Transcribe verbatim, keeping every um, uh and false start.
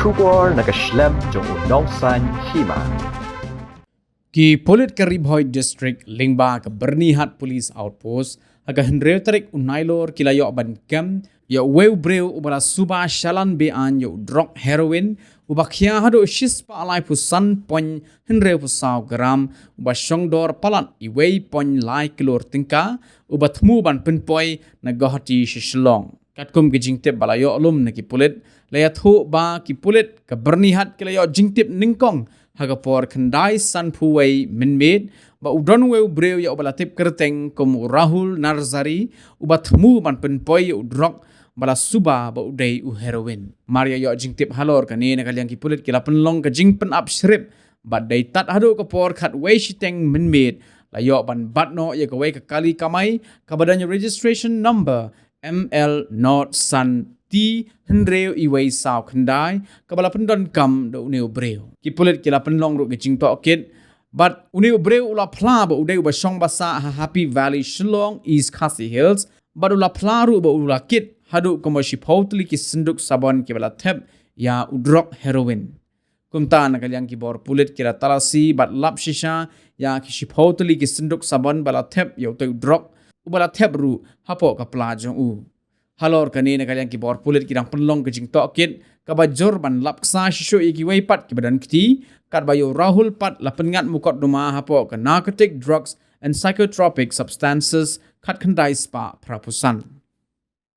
Khubor na ka shlem jong u Nongsaiñ Hima. Ki pulit ka Ri Bhoi District lyngba ka Byrnihat Police Outpost ha ka hynriew tarik u Nailur ki la ïoh ban kem ïa uwei u briew uba la suba shalan be-aiñ ïa u drok heroin uba khia haduh shispah laiphew san point hynriewphew saw gram, uba shongdor palat iwei point lai klur tyngka, uba thmu ban pynpoi na Guwahati sha Shillong. Katkum ki jingtip ba la ïoh lum na ki pulit, la ïathuh ba ki pulit ka Byrnihat ki la ïoh jingtip nyngkong ha ka por khyndai sanphew wei mynmiet ba u don uwei u briew ïa uba la tip kyrteng kum u Rahul Narzari, uba thmu ban pynpoi ïa u drok ba la suba ba u dei u heroin. Mar ïa ïoh jingtip halor kane, na ka liang ki pulit ki la pynlong ka jingpynap shrip bad dei tad haduh ka por khatwei shiteng mynmiet la ïoh ban bat noh ïa kawei ka kali kamai kaba don registration number M L not san T hynriew iwei saw khyndai, kaba la pyndonkam da une u briew. Ki pulit ki la pynlong ruh ka jingtohkit bad une u briew u la phla ba u dei uba shong ba sah ha Happy Valley, Shillong, East Khasi Hills, bad u la phla ruh ba u la kit haduh kumba shiphew tylli ki synduk sabon kiba la thep ïa u drok heroin. Kumta, na ka liang ki bor pulit ki la talasi bad lap shisha ïa ki shiphew tylli ki synduk sabon ba la thep ïa utei u drok uba la thep ruh hapoh ka pla jong u. Halor kane, na ka liang ki bor pulit ki dang pynlong ka jingtohkit kaba jur ban lap ksa shisha ïa kiwei pat kiba don kti, katba ïa u Rahul pat la pynngat mukotduma hapoh ka Narcotic Drugs and Psychotropic Substances khatkhyndai spah phraphew san.